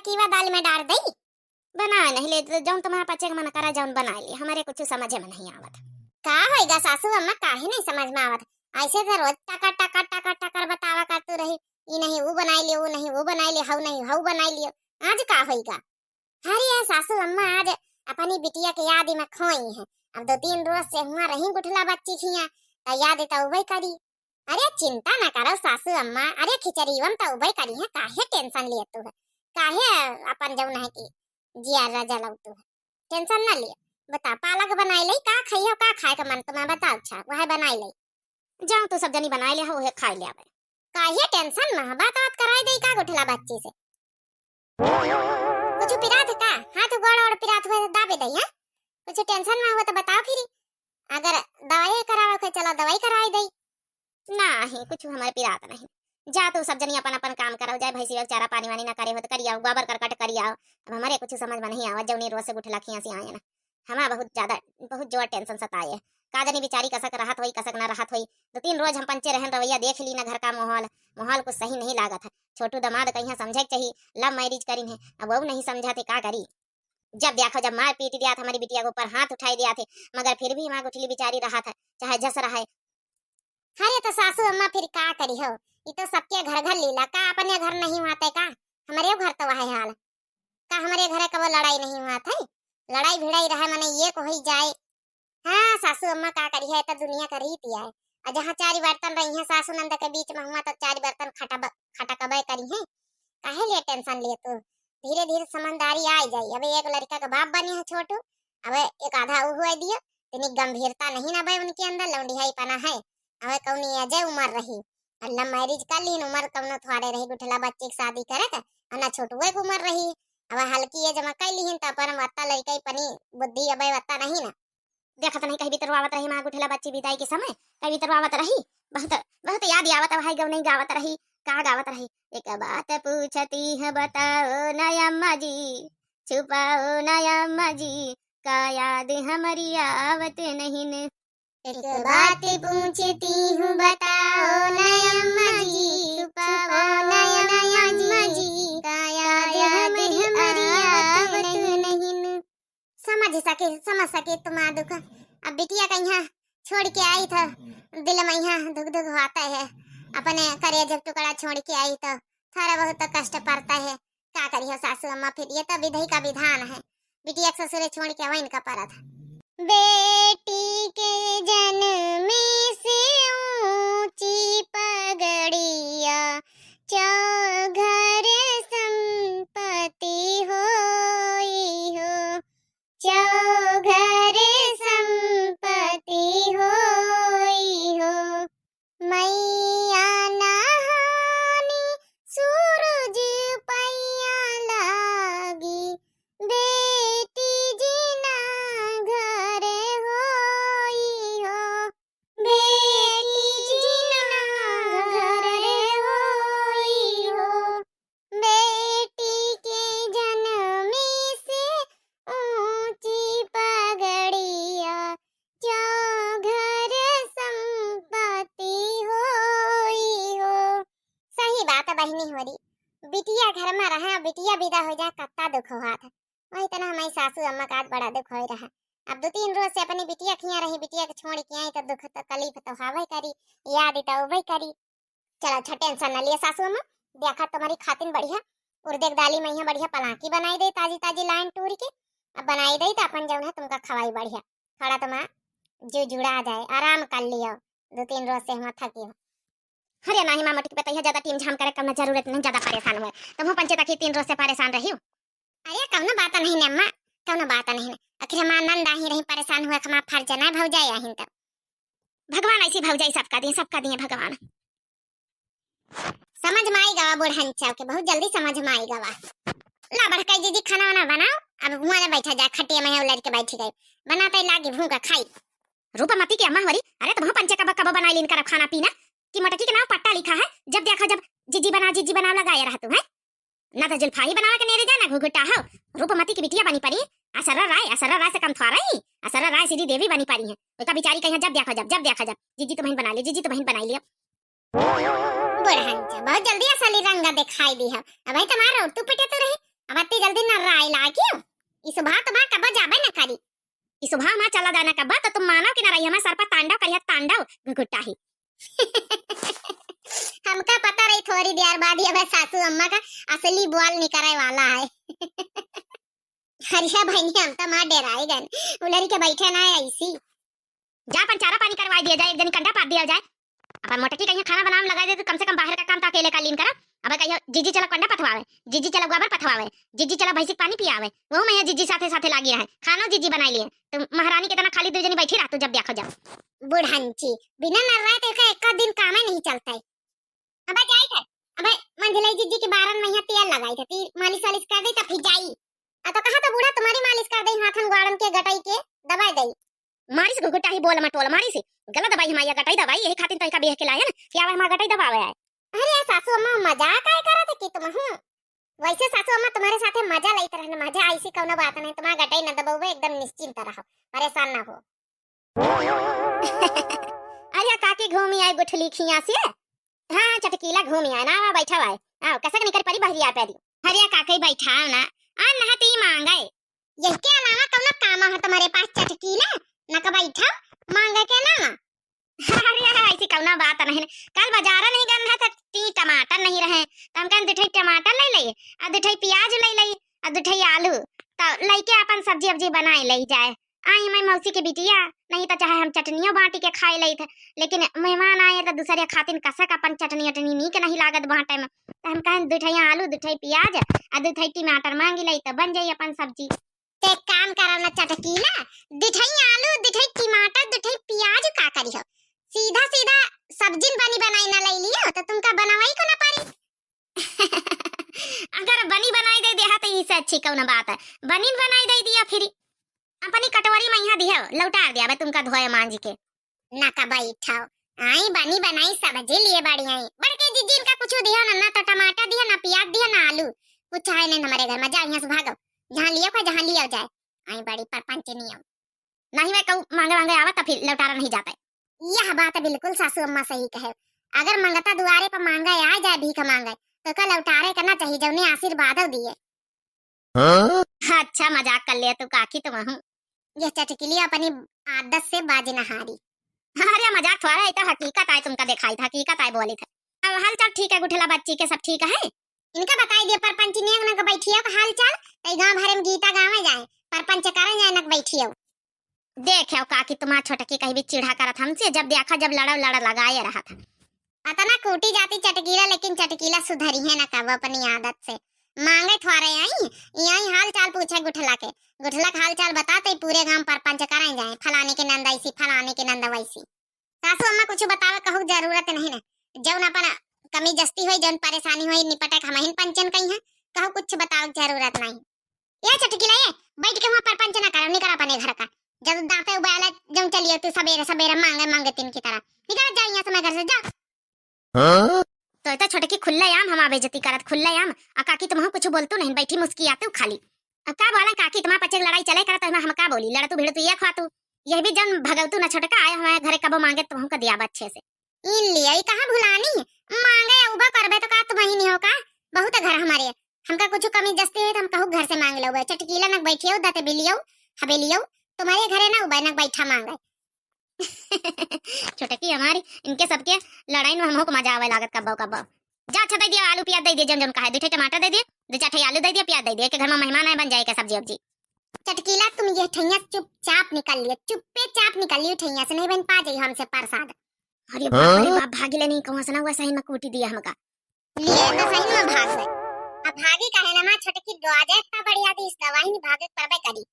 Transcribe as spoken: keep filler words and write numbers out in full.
कीवा दाल में डार दई? बनाए नहीं ले, जौन तुम्हारा पचे के मन करा, जौन बनाए ले, हमरे कुछ समझे में नहीं आवत। का होइगा सासू अम्मा, काहे नहीं समझ में आवत? ऐसे तो रोज टकर, टकर, टकर, टकर बतावा करतू रही, "ई नहीं, ऊ बनाए लियो, ऊ नहीं, ऊ बनाए लियो, हऊ नहीं, हऊ बनाए लियो।" आज का होइगा? अरे सासू अम्मा आज अपनी बिटिया के याद में खोई है। अब दो तीन रोज से हुआ रही गुठला बच्ची खिया, त याद त उबे करी। अरे चिंता ना करो सासू अम्मा, अरे खिचड़ी वम त उबे करी है, काहे tension लेतू है, काहे अपन जौन है कि जिया जलौतू है, tension ना लियो। बता पालक बनाए ले, का खाई हो, का खाए का मन तुम्हें बताओ, अच्छा वह बनाए ले। जाओ तू सब जनी बनाए ले हो, उहे खाए ले आवे। काहे tension में बात बात कराए दे का गुठला बच्ची से? कुछ पिरात है का? हाथ गोड़ और पिरात हुए तो दाबे दई, हैं? कुछ tension में हुआ तो बताओ फिर। अगर दवाई करावे के, चलो दवाई कराई दई। नाही, कुछ हमारे पिरात नहीं। जा तू सब जनी अपन अपन काम करो, जाए भैंसी का चारा पानी वानी ना करे हो तो करियाओ, गोबर करकट करियाओ। अब हमारे कुछ समझ में नहीं आवा, जौनी रोज से गुठला खिया से आए ना, हमा बहुत ज्यादा, बहुत जोर tension सताए। का जानी बेचारी कसक रहत होई, कसक ना रहत होई। दो तीन रोज हम पंचे रहन, रवैया देख ली ना, घर का माहौल, माहौल कुछ सही नहीं लागत है। छोटू दामाद कहिया समझे के चाही, love marriage करिन है, अब वो नहीं समझा थे का करी। जब देखो जब मार पीट दिया था, हमारी बिटिया के ऊपर हाथ उठाई दिया थे, मगर फिर भी हमार गुठली बेचारी रहत है, चाहे जस रहे। अरे तो सासू अम्मा फिर का करी हो, ई तो सबके घर घर लीला, का अपने घर नहीं हुआ थे का? हमारे घर तो वह हाल। का हमरे घरे कबो लड़ाई नहीं हुआ था? लड़ाई भिड़ाई रहे मने ये को होई जाए। हाँ, सासू अम्मा का करी है, तो दुनिया का रीत ही है। और जहाँ चार बर्तन रही है सासू नंद के बीच में हुआ, तो चार बर्तन खटब-, खटकबे करी है। काहे लिए tension लिए तू? धीरे धीरे समझदारी आ जाई। अबे एक लड़का का बाप बने है छोटू, अबे एक आधा ऊ हुए दियो, इतनी गंभीरता नहीं ना बे उनके अंदर, लौंडियाई पना है। अबे कौनी अजय उम्र रही, और love marriage कर लीन, उम्र कौनो थोड़े रही गुठला बच्ची की शादी करे के, और ना छोटुए की उम्र रही। अब हल्की age में कई लिहिन, त पर वत्ता लड़का ही पनी बुद्धि अबे वत्ता नहीं ना। देखत नहीं कहीं बितरवावत रही माँ गुठला बच्ची विदाई के समय, कहीं बितरवावत रही। बहुत, बहुत याद आवत है भाई, गौ नहीं गावत रही, का गावत रही? एक बात पूछती है बताओ ना अम्मा जी, छुपाओ ना अम्मा जी, का याद हमारी आवत नहीं न। एक बात पूछती हूँ बताओ ना अम्मा जी, छुपाओ ना अम्मा जी, का याद हमारी आवत नहीं न। समझ सके, समझ सके तुम्हारा दुख। अब बिटिया का यहाँ छोड़ के आई था, दिल में यहाँ धुक धुक होता है, अपने करेज टुकड़ा छोड़ के आई तो थोड़ा बहुत तो कष्ट पड़ता है। का करिहो सासू अम्मा, फिर ये तो विधि का विधान है। बिटिया के ससुरे छोड़ के वहीं का परत है। बेटी के जन्म से ऊंची पगड़िया, चौघर संपत्ति होई हो, चौघर संपत्ति होई हो। मैया नहानी सूरज पैया लागी, बेटी जी ना घर होई हो, बेटी जी ना घर होई हो। बेटी के जन्म से ऊंची पगड़िया, चौघर संपत्ति होई हो। सही बात है बहिनी होरी, बिटिया घर में रहे, बिटिया विदा हो जाए, कत्ता दुख होत है। वही तना हमारी सासू अम्मा का आज बड़ा दुख हो रहा। अब दो तीन रोज से अपनी बिटिया खिया रही, बिटिया के छोड़ के आई तो दुख तकलीफ तो हवे करी, याद तो उबे करी। चलो अच्छा tension न लिया सासू अम्मा, देखा तुम्हारी खातिन बढ़िया उड़द के दाली में यहाँ बढ़िया पलाकी बनाई दे, ताजी ताजी लाइन टूर के अब बनाई दे तो अपन जौन है तुमका खवाई बढ़िया। थोड़ा तुम्हारा जो जुड़ा जाए, आराम कर लियो, दो तीन रोज से हम थकी हो। अरे नाही माँ मोटी के बताइए, ज्यादा टीम झाम करे कौनो जरूरत नहीं, ज्यादा परेशान हुए। तुम पंचे तक ही तीन रोज से परेशान रही हो। अरे कौनो बात नहीं ने अम्मा, कौनो बात नहीं ने। आखिर हमार नंद आही रही, परेशान हुए, हमार फर्ज ना भौजाई आहिन तब। भगवान ऐसी भौजाई सबका दिए, सबका दिए भगवान। समझ में आई गवा बूढ़न चाव के, बहुत जल्दी समझ में आई गवा। ला बड़का जीजी खाना वाना बनाओ, अब हुआ ना बैठा जाए, खटिया में है उलट के बैठी गई, बनाते लागी भूखा खाई। रूपमती के अम्मा होरी, अरे तुम पंचे कब कब बनाई लीन करब खाना पीना, कि मोटकी के नाम पट्टा लिखा है, जब देखा जब जीजी बना जीजी बना लगाए रहतू है। ना तो जुल्फाही बनावे के नेरे जाए, ना घुघुटा हो। रूपमती की बिटिया बनी पड़ी, असरा राय, असरा राय से कम थोड़ा ही, असरा राय श्री देवी बनी पड़ी है। ओका बिचारी कहीं जब देखा जब, जब देखा जब, जीजी तुम्हें बना लिया, जीजी तुम्हें बना लिया। बुढ़न चा, बहुत जल्दी असली रंग दिखाई दी है। अबे तुम्हारा और तू पिटे तो रही, अब अत्ती जल्दी नर्राए लागियो। ई सुबह तुम्हार कब्बो जाबे न करी। ई सुबह हमार चला जाए न कब्बो, तो तुम मानो कि न रही, हमार सर पर तांडव करिया, तांडव घुघुटाही। हमका पता रही थोड़ी देर बाद ही अब सासू अम्मा का असली बोल निकरे वाला है। अरे बहिनी, हम तो मार डेराए गन। उलरी के बैठे ना ऐसी। जा अपन चारा पानी करवाई दिया जाए, एक जनी कंडा पात दिया जाए। अपन मोटकी कहिया खाना बनावे में लगाई दे तो कम से कम बाहर का काम तो अकेले का लीन करा। अब कहियो जीजी चला कंडा पथवावे, जीजी चला गोबर पथवावे, जीजी चला भैंसी के पानी पियावे, वहू में जीजी साथे साथे लागी रहे, खानो जीजी बनाई लिए। तो महारानी के तना खाली दो जनी बैठी रह तू जब देखो जाओ। बुढ़ंची, बिना नर्राए तो एका एक दिन कामे नहीं चलता है। अबे जाई थे, अबे मंझिलाई जीजी के बारन में यहाँ तेल लगाई थे, ती मालिश वालिश कर दे तब फिर जाई। आ तो कहा तो बूढ़ा तुम्हारी मालिश कर दे, हाथन ग्वाड़न के गटाई के दबाई दे। मारिस घुघुटाही बोल मटोल मारिस, गलत दवाई हमारी गटाई दवाई, यही खातिर तो एका बिह के लायन कि आवे हमार गटाई दबावे आए। अरे सासू अम्मा मजाक आए करत है कि तुम, हूँ। वैसे सासू अम्मा तुम्हारे साथे मजा लेत रहन, मजा ऐसी कौनो बात नहीं, तुम्हार गटाई न दबावे, एकदम निश्चिंत रहो, परेशान ना हो। अरे काकी घूमी आए गुठली खिया से। हाँ, हाँ, चटकीला घूमी आए ना, आवा बैठा आए। आओ, कसक निकर परी बहरिया पैरी। अरे काकी बैठा ना, आ नहा ती मांगे। यही के अलावा कौनो काम है तुम्हारे पास चटकीला? न का बैठा, मांगे के अलावा। अरे ऐसी कौनो बात नहीं। कल बाजार नहीं गन है तो ती टमाटर नहीं रहे, तो हम कहन दुठई टमाटर ले ले, आ दुठई प्याज ले ले, आ दुठई आलू, तो लेके अपन सब्जी अब्जी बनाए ले जाए। आई मैं मौसी के बिटिया, नहीं तो चाहे हम चटनियो बाटी के खाए लेत, लेकिन मेहमान आए तो दूसरे खातिन कसक अपन चटनी उटनी नीक नहीं लागत बाटे में। तो हम कहन दुठई आलू, दुठई प्याज, आ दुठई टमाटर मांगी ले तो बन जाई अपन सब्जी। ते काम करा ना चटकीला, दुठई आलू, दुठई टमाटर, दुठई प्याज का करी हो? सीधा सीधा सब्जिन बनी बनाई ना ले लियो तो तुमका बनवाई को ना पड़ी। अगर बनी बनाई दे देहा तो इससे अच्छी कौन बात है, बनिन बनाई दे दिया फिर। अपनी कटोरी में यहाँ दियो, लौटा दिया बे तुमका धोए मांज के। ना का बैठाओ, आई बनी बनाई सब्जी लिए बड़ी आई। बड़के जीजी इनका कुछ दियो ना, ना तो टमाटर दियो, ना प्याज दियो, ना आलू, कुछ है नहीं हमारे घर में। जाओ यहाँ से भागो, जहाँ लियो का जहाँ लियो जाए। आई बड़ी परपंचनी हो। नहीं मैं कहूँ मांगे मांगे आवा तो फिर लौटारा नहीं जाता है। यह बात बिल्कुल सासू अम्मा सही कहे, अगर मंगता दुआरे पर मांगे आ जाए भीख मांगे तो का लौटारे का ना चाहिए, जौने आशीर्वाद दिए। हाँ? अच्छा मजाक कर ले तू काकी तुम हूँ। यह चटकिली अपनी आदत से बाज न हारी। अरे मजाक थोड़ा है, तो हकीकत आए तुमका दिखाई था, हकीकत आए बोली था। अब हाल चाल ठीक है गुठला बच्ची के, सब ठीक है? इनका बताई दिया परपंचनिया नक बैठियो का हाल चाल, तई गांव भरे में गीता गावे जाए, परपंच करे जाए नक बैठियो। देखे काकी तुम्हार छोटकी कहीं भी चिढ़ा करत हमसे, जब देखा जब लड़ा लड़ा लगाए रहा था। अतना कूटी जाती चटकीला, लेकिन चटकीला सुधरी है ना कब अपनी आदत से। मांगे थोड़े आई, यही हाल चाल पूछे गुठला के। गुठला के हाल चाल बताते पूरे गांव परपंच करे जाए, फलाने के नंद ऐसी, फलाने के नंद वैसी। सासू अम्मा कुछ बतावे कहू जरूरत नहीं ना, जौन अपन कमी जस्ती होई, जौन परेशानी होई, निपटे के हमहिन पंचन कही है, कहू कुछ बतावे जरूरत नहीं। ये चटकीला ये, बैठ के वहाँ परपंच ना करो, निकल अपने घर का। जब दांते उबाले, जौन चलियो तू सबेरे सबेरे मांगे मांगे तीन की तरह। निकल जा यहाँ से मैं घर से, जा। हाँ? तो इतना छोटकी खुल्ला आम हमार बेइज्जती करत, खुल्ला आम। आ काकी तुमहू कुछ बोलतू नहीं, बैठी मुस्कियातू खाली। अब का बोला काकी, तुम्हार पच्चे लड़ाई चले करत, हम, हम का बोली, लड़तू भिड़तू ये खातू। यह भी जन भगवतू ना छोटका आए हमारे घरे कबो मांगे तुमहू का दिया अच्छे से। इन लिया, ई कहाँ भुलानी? मांगे उबा करबे तो का तुमही नहीं हो का? बहुत घर हमारे। हमका कुछ कमी जस्ती है तो हम कहू घर से मांग लो। चटकीला नक बैठियो, दते बिलियो, हबेलियो, तुम्हारे घरे ना उबा नक बैठा मांगे। छोटकी हमारी, इनके सबके लड़ाई में हमहू को मजा आवे लागत कब्बो कब्बो। जा अच्छा दे दिया, आलू प्याज दे दिया, जौन जौन का है, दो ठे टमाटर दे दिया, दो चार ठे आलू दे दिया, प्याज दे दिया, के घर में मेहमान आए बन जाए का सब्जी उब्जी। चटकीला तुम ये ठैया चुपचाप निकल लियो, चुप्पे चाप निकल लियो ठैया से, नहीं बन पा जाइयो हमसे प्रसाद। अरे बाप रे बाप, भागी ले नहीं कहूँ से ना हुआ, सही में कूटी दिया हमका। लिए तो सही में भाग गए। अब भागी काहे ना माँ, छोटकी दो आ जाए, इतना बढ़िया दी इस दवाई नहीं भागे करबे करी।